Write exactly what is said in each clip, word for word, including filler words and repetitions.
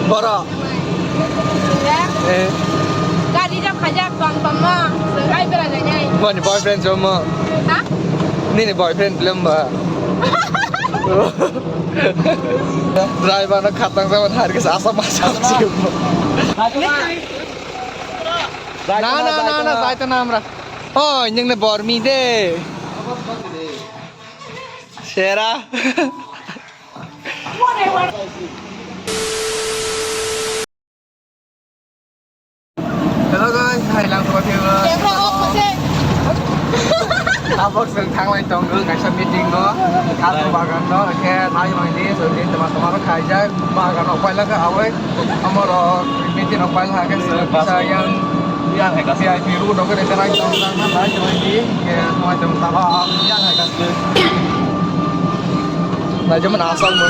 Bora. Eh. Gari jam khajak tong tong ma. Serai bera jai jai. Mani boyfriend jomo. Ha? Nini boyfriend belum ba. Driver no khatang jaman har kis asam asam sih. Na na na na, jaita na amra. Oi, nini bormi de. Sera. Hello guys, hai lang tuwa tiwa. Camera off kasi. Tabok sel thanglai tonggo kaisa meeting no. Kato bagan no, ke nai mai ni, so ni teman teman khai jai bagan no paila ka awai. Amoro meeting no paila ka, so bisa yang yang hai kasi. V I P room no ke nai tong tang na nai mai ni, ke mai tong taba yang hai kasi. Nai jaman asal mo.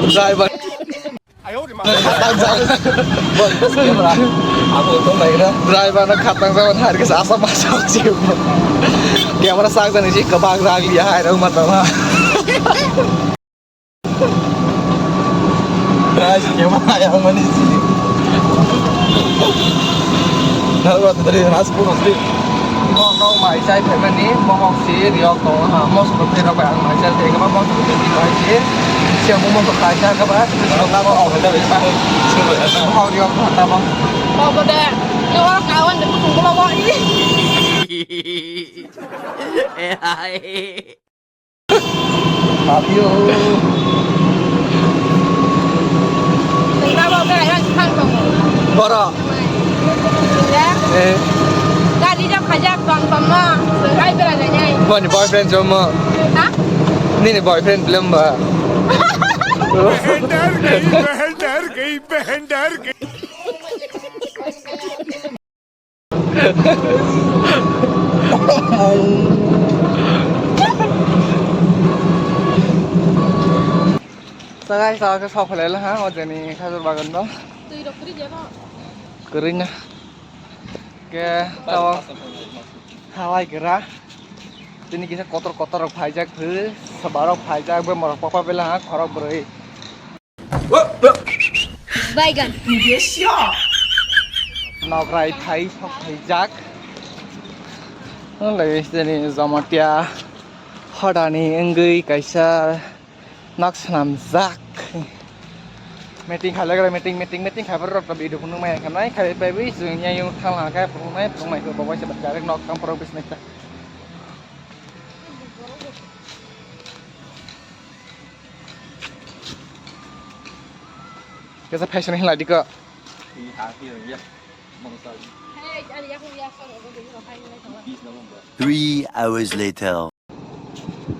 Driver. Driver no khatang jaman har kis asam asam sih. Camera sak jani sih kebak rak liya hai rong mata ma. Guys, kema yang mani sini. Nalwa tadi nas pun sih. Mohok no mai chai phaimani mohok si riok tongo ha, mosok tei rok bai ang mai chai tei kama mosok tei bai si. Siya mo mosok khai sa kaba. Mohok riok tongo tamo. Obo de. Ni oro kawan de kusung bola bo. Papio. Bora. Eh. Gari jam khajak tong tong ma. Serai bera jai jai. Mani boyfriend jomo. Ha? Nini boyfriend belum ba. Pehen dar gayi, pehen dar gayi, pehen dar gayi. Sagai sagai ke sok phai lai ha, o jeni khajur bagan no. Twi rok kwrwi jeno. Kwrwi na. Ke tao halai gra. Tini kisa kotor kotor rok phaijak phu, sabarok phaijak, be morok papa bela ha, khorok bwrwi. Baigan. Nokrai phai, sok phaijak. Lai sini Jamatia hodani wngwi kaisa nok swnamjak. Meeting khalai gra, meeting, meeting, meeting khai borok rok video phunuk maya khanai khai pai bui chwng yang yung thang lang khai phunuk nai phunuk nai khe bo bai se direct nok thang phoro bisnai ta. Kesa fashion hin ladi ko. Three hours later.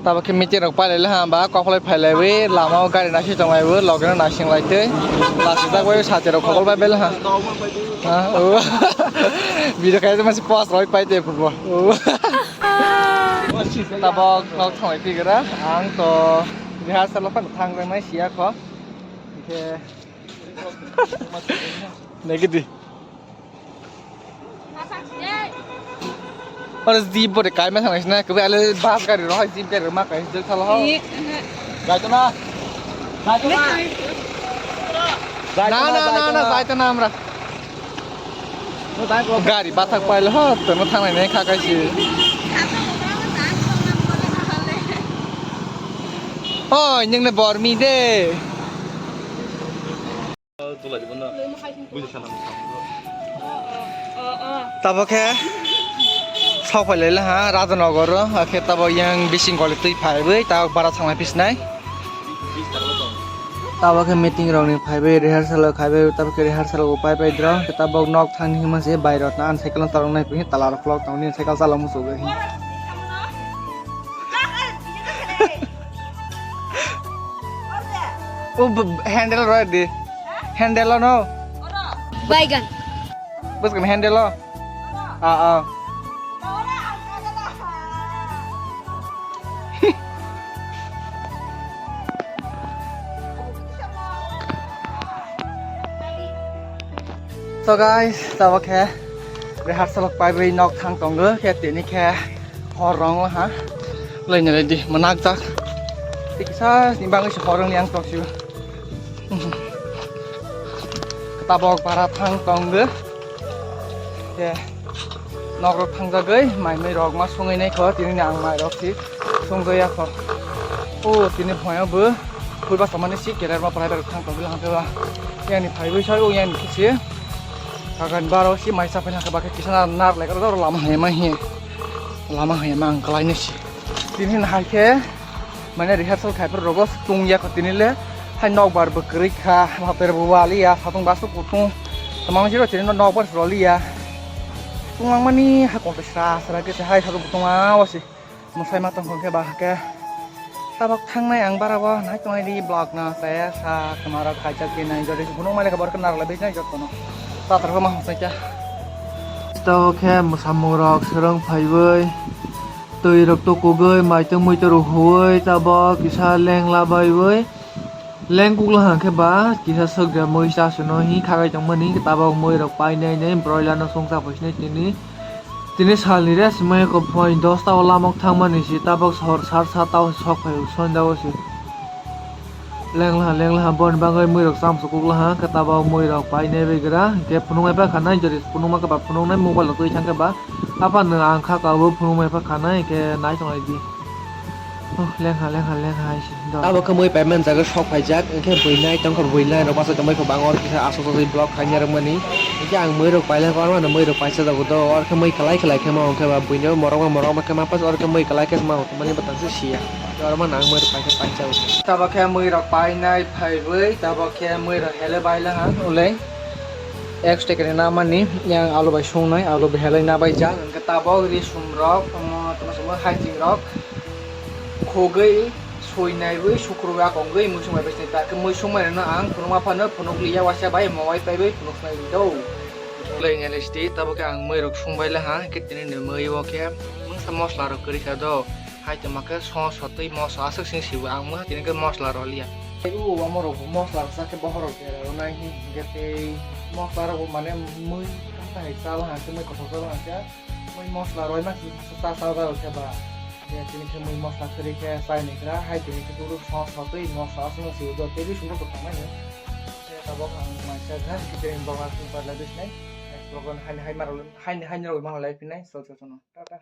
Tabo khe meeting rok pailai le ha ba kok phalai phailai wi lama o gari nasi tong lai bo loge no nasing lai tei lasi jak bai sati rok khokol bai bel ha. Ha, o. Video khai ma si post roi pai te phubo. O. Tabok nok thangwi phi gra, ang to rehearsal o phano thang nai siya kho. Hingkhe negative. Oro jeep bode kaima thang sina, kebe ale bus gari rohai jeep gari ma kai jil thalo ho. Jaito na. Jaito na. Na, na, na, na, jaito na amra. Gari bathak paile ho, tongno thangnai nai kha kaisi. Oi, nwng ne bormi de. Tabo khe sok phai lai ha Radhanagar o, khe tabo yang bising goli twi phai bai, tabo bara thanglai phisnai. Tabo khe meeting rok ni phai bai, rehearsal rok khai bai, tabo khe rehearsal rok pai bai drong, khe tabo nok thang ni hima se bai rok na, cycle no chalok nai phi, tala rok khulok tong ni, cycle chalok muchuk bai. O b-, handle rw di. Handle no. Baigan. Bwskang handle o. Ah, ah. So guys, tabo khe rehearsal pai bai nok thang tongo, khe tini khe hor rong ha. Lainai di, manakjak. Tei kisa ni bagwi se horong yang tok sio. Tabok bara thang tong de. Ye. Nok rok thang jagwi, mai mai rok ma sungwi nai kho, tini ni ang mai rok si sungwi ya kho. O, tini phoya bo, pui ba samani si keler ma prai ber thang tong lang ba. Yang ni phai wi sai, o yang ni kisi. Kagan baro si mai sa phai na ka ba kisa nar lai ka lama hai ma hi. Lama hai ma ang kalai ni si. Tini na hai khe, mane rehearsal khai phar rogo tung ya ko tini le. Hai nok bar bo kwrwi kha, ma per bo wali ya, satung basu kutung. Tamang jiro tini nok bar roli ya. Tung lang mani ha ko sra sra ke hai satung kutung a wasi. Mo sai ma tong khe ba ke. Tabok thangnai ang bara bo nai tongnai di vlog no te sa kemaro khai chak ke nai jodi gunung mai le ka bor ke nar le bej nai jot kono. Ta tar ko ma hosai kya. Tabok khe mo samung rok serong phaiwi. Twi rok tukugwi, maitwng muitwrw huwi, tabok kisa lengla baiwi. Lengkukla hwnkhe ba kisa swk de mui chasano hi khagai tongmani, tabok mui rok painai nei broiler no songcha phaisnai tini. Tini salni rest maya kok phai dosta o lamok thangmani si, tabok sor sar sata o sok phai sonda o si. Lenglaha, lenglaha, boni bagwi mui rok chamsukuk laha, khe tabok mui rok painai bai gra, hwnkhe phunuknai pha khanai, jori phunukma khe ba phunuknai mobile rok twi thangkhe ba, aphano ang kha kabo phunukmai pha khanai, hwnkhe nai tonglai di. Oh, lengha, lengha, lengha hai se, dor. Tabok khe mui paiman jaga sok phaijak, hwnkhe bui nai tongkha, bui nai rok bachai tongbai kha, bang oro kisa aswk aswk vlog khaina rwmani, hwnkhe ang mui rok pailai kha, oro mano mui rok paisa jago do, oro khe mui kwlai kwlai khe ma hwnkhe ba, buino morok ma morok ma khe ma pas, oro khe mui kwlai khe ma hwnkhe mani bwtang se siya. Oro mano ang mui rok paisa paisa. Tabok khe mui rok painai phaiwi, tabok khe mui rok hele bai laha ulei. Ek stekre na mani yang alu bai sungnai, alu bai hele na bai jak. Hwnkhe tabok risum rok, omo tamo samo haiching rok, khogwi, suinaiwi, sukrubwi, akongwi, mui sungbai bai sini. Ta khe mui sungmani no ang phunukma phano phunukliya, waisa bai mowai paiwi phunuknai do. Ulei N L S D, tabok khe ang mui rok sungbai laha, hwnkhe tini ni mui o khe mungsa mosla rok kwrwi kha do. Hai tongma khe song sotwi moso aswk sing sibo ang mui tini khe mosla roliya. Tei o omo rok bo mosla rok sa khe bohor rok jera rw nai hin hingkhe tei mosla rok bo mane mui kata hai chal hang khe mui kothok chal hang khe mui mosla roi ma khe sa sa da rw khe ba. Je tini khe mui mosla kwrwi khe chai ni gra hai tini khe buru song sotwi mosla aswk no sibo do tei bwswk rok bo tong nai ni. Tei tabok ang mai sa kha khe tei bohor aswk parla bwsnai. Next vlog o haini haini rok ma lai phinai sal sal sono. Tata.